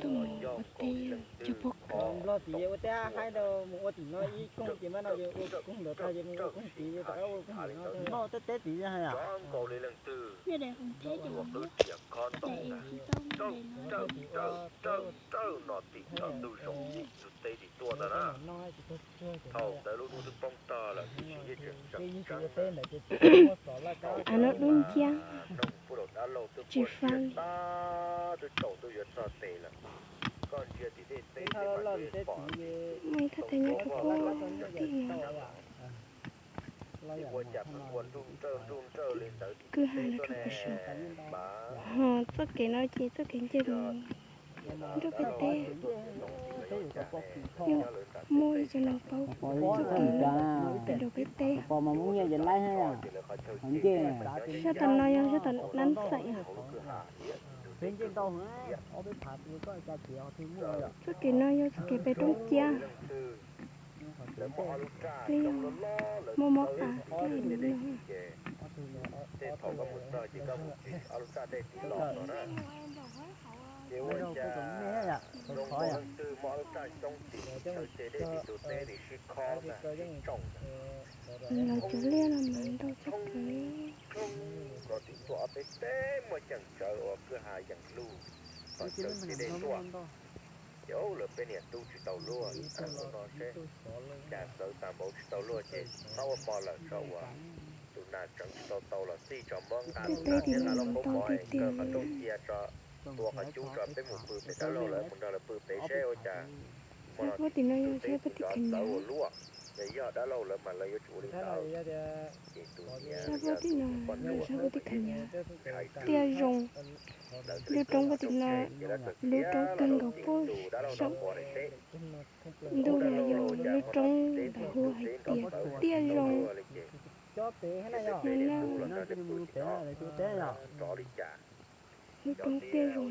tuaj mus ua teb tsis pom kawg. Nplog tim ua teb haib rau mus ua tim no ib koog ces mas no ces ua koog ntawd tag ces mus ua koog tid, rov qab ua koog tim no. Nplog teb teb tid hais yom. Nyob daim hauv teb ces mus ua daim es tsis tau mus daim no. Tim no tus zoo tim tus teb tim tuaj ntag na. Thaum ntawd lub dub twb poob tag lawm, tiam sis yeej tseem tseem tseeb. Av no dub nciab, tsis faib. Twb tsaus ntuj yuav txog tes lawm, koj ntsia tim tej teb mas twb pom. Muaj ib thaj teb nyob rau pem tim no. Ua cas ua nruj nrawj nruj nrawj li ntawd tim tej teb tuaj ne. Ho txoj kev no ces txoj kev nce mus nrog peb teb. Muaj ib cov neeg paub txoj kev no, pem nraum peb teb. Sab tom no yog sab tom Nab Xeem. Txoj kev no yog txoj kev pem roob ciab. Li muaj mob tas li no. Lawv cov liaj no mas ntau tshaj plaws. Muaj ceem tsawv ua kwj ha yeem lug, txawj cia dej tuaj. Ces lawv peb niam tub tsis tau luaj, no seb cas txawv tas npaum tsis tau luaj ces txhob ua hmo lawm tso, ua tus nas tseev tsis tau tau los txij tso, muab nqa tus nas thiab nqa lub qub mov es kaw qhov rooj cia tso, tua qhov cub tso, peb mus pw pem dab laug lawv, mus nrog lawv pw pem seb ua cas. Sab pab tim no yog sab pab tim Khas Nyiam. Yog dab laug lawv mas lawv yuav tsum ua li ntawd. Sab pab tim no yog sab pab tim Khas Nyiam. Tiaj zoo, lub roob pab tim no, lub roob kawg nkaus puag saum ntuj no yog lub roob ntawd hu hais tias Tiaj Zoo. Lub roob Tiaj Zoo.